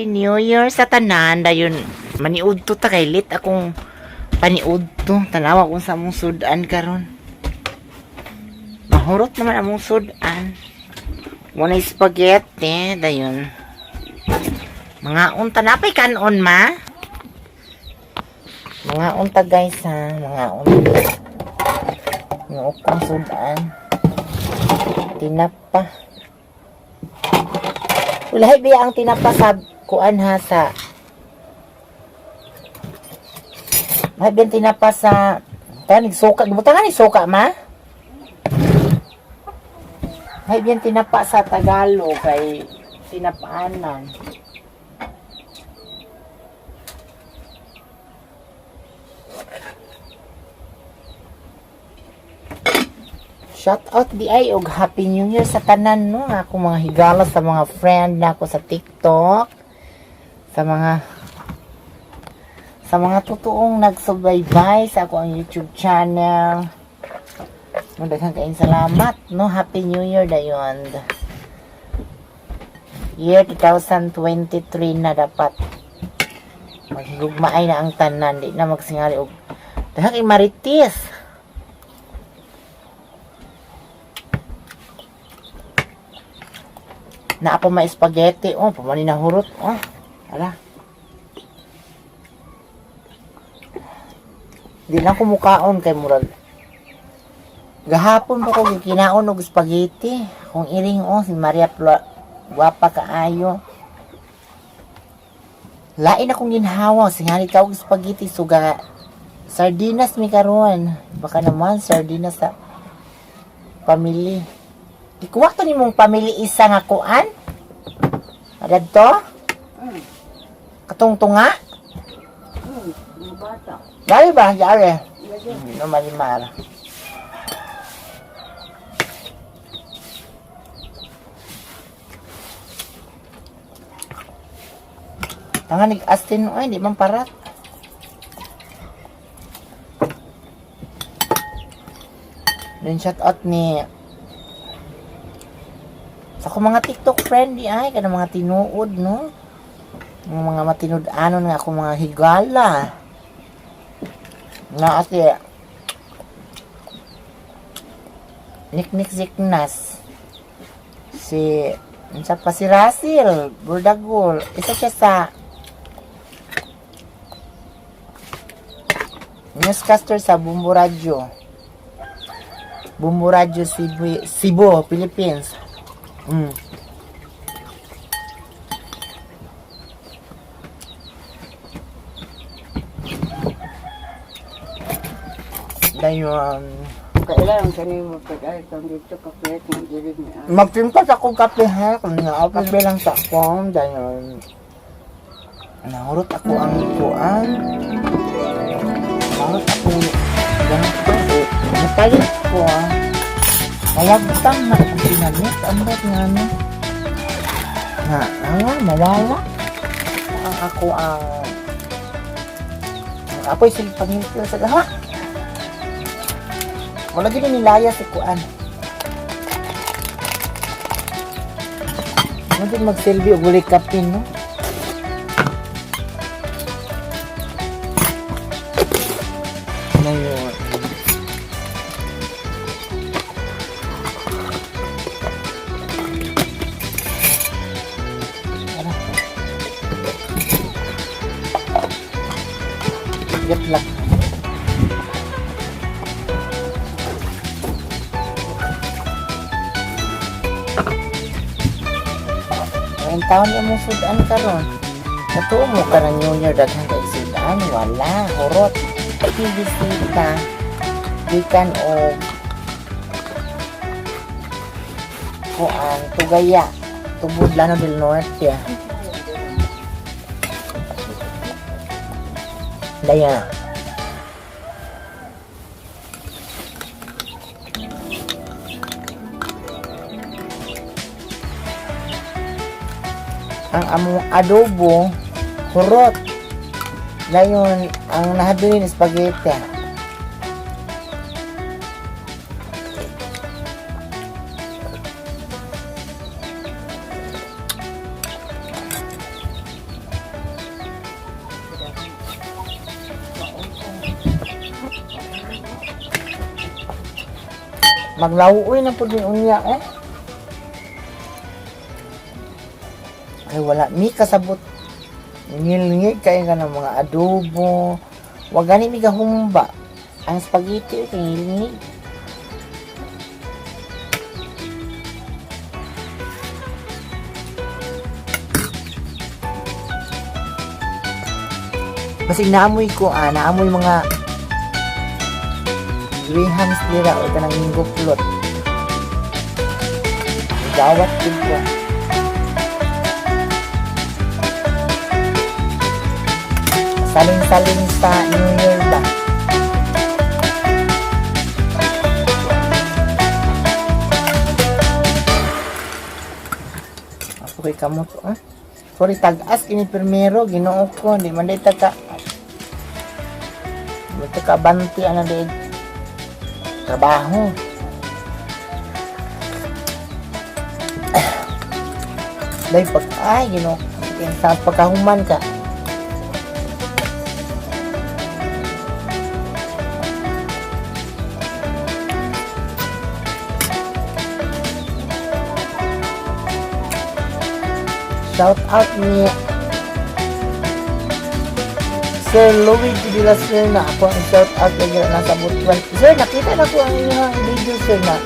Happy New Year sa tanan. Dayon maniudto ta kay lit akong paniudto. Tanawa kung sa among sudan karon. Mahurot naman among sudan. Wala spaghetti dayon. Mga unta na pa'y kanon, ma. Mga unta, guys, ha, mga unta. Mga ukong sudan. Tinapa. Wala biya ang tinapa sa kuan ha, sa May biya ang tinapa sa tanig suka. Gibutangan ni suka, ma? May biya ang tinapa sa Tagalog kay tinapaanan. Shout out di ay og Happy New Year sa tanan, no, nga akong mga higala, sa mga friend na ako sa TikTok, sa mga totoong nagsubaybay sa ako ang YouTube channel. No, daghang kaayong salamat, no. Happy New Year dayon. Year 2023 na dapat. Maghigugmaay na ang tanan, di na magsingali og daghang kay marites. Naa pa may spaghetti. Oh, pamani na hurot. Oh, ala. Di lang ko mukaon kay murag. Gahapon pa ko gikinaon og spaghetti. Kung iring, oh, si Maria Plo, gwapa kaayo. Lain akong ginhawa, singali ka og spaghetti suga. Sardinas mi karon. Baka naman sardinas sa family. Ikuha to nimong family isa nga kuan? Adto? Katong tunga? Mga bata. Dali ba? Dali. Lagi. No, malimar. Tanga nig-astin, ay, di man parat. Then shout out ni sa akong mga TikTok friend di ay kanang mga tinuod, no. Mga mga matinud-anon nga akong mga higala. Nga ate Niknik Ziknas, si unsa pa, si Russell Burdagol, isa siya sa newscaster sa Bumbo Radio, Bumbo Radio Cebu, Cebu, Philippines. Dayon Kailangan kanimo pag ay kang dito kape kung dili ni ah. Magtimpla sa akong kape ha, kung naapos ba lang sa akong, dahil nahurot ako ang kuan. Nahurot ako, ganito, eh, napalit ko ah. Mawagtang na akong pinamit, ambot nga ano. Nga, nga, mawala. Ang ako ang, apoy sila pangilpil sa gaha. Wala gini nilaya si kuan. Ano din magsilbi og wali kape, no? Ngayon. Tara. Get luck. Ang taon niya mong sudan karon. Natuo mo ka ng New Year daghan kay sudan, wala, hurot. Bisita gikan og kuan Tugaya, Tubod, Lanao del Norte. Daya. Ang among adobo, hurot. Dayon, ang nahabilin spaghetti. Maglawuoy na pud mi unya eh. Ay, wala mi kasabot. Ngilngig kayo ka ng mga adobo. Wag gani mi gahumba. Ang spaghetti kay ngilngig. Basig naamoy ko ah, naamoy mga grahams dira o kanang mango float. Gawat gid ko. Saling-saling sa New Year ba? Ako kay kamot ah. Sorry, tag-as kini primero, Ginoo ko, di man day ta ka. Di ta ka banti ana di trabaho. Day pag ay, Ginoo ko, sa pagkahuman ka. Shout out ni Sir Louis de la Serna. Ako ang shout out kay nasa Butuan. Sir, nakita na ko ang inyong video, sir, na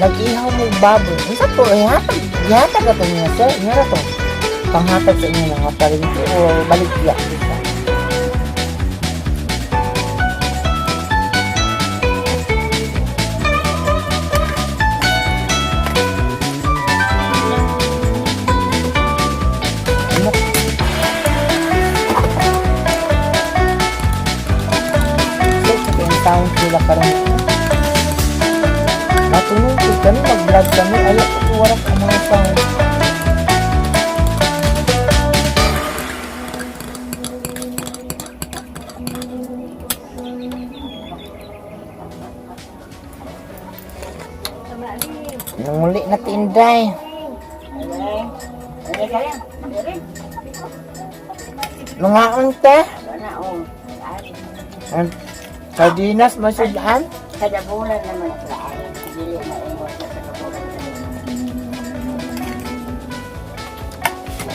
nag-ihaw mo baboy. Unsa to? Eh, hatag, gihatag ka to niya, sir. Nga ra to. Panghatag sa inyong mga parente o baligya. Diba? Ano? Sir, ito yung sound nila karon. Matunog ko kami, mag-vlog kami. Ayaw ko warak ang mga sound. Nanguli na tinday. Ay, kaya. Dere. Mga unte. Wala oh. Ay, Sardinas masudan. kada bulan naman sa ay. Dili na imo sa kada bulan.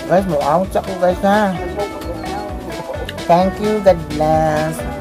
Guys, mo out ako, guys, ha. Thank you. God bless.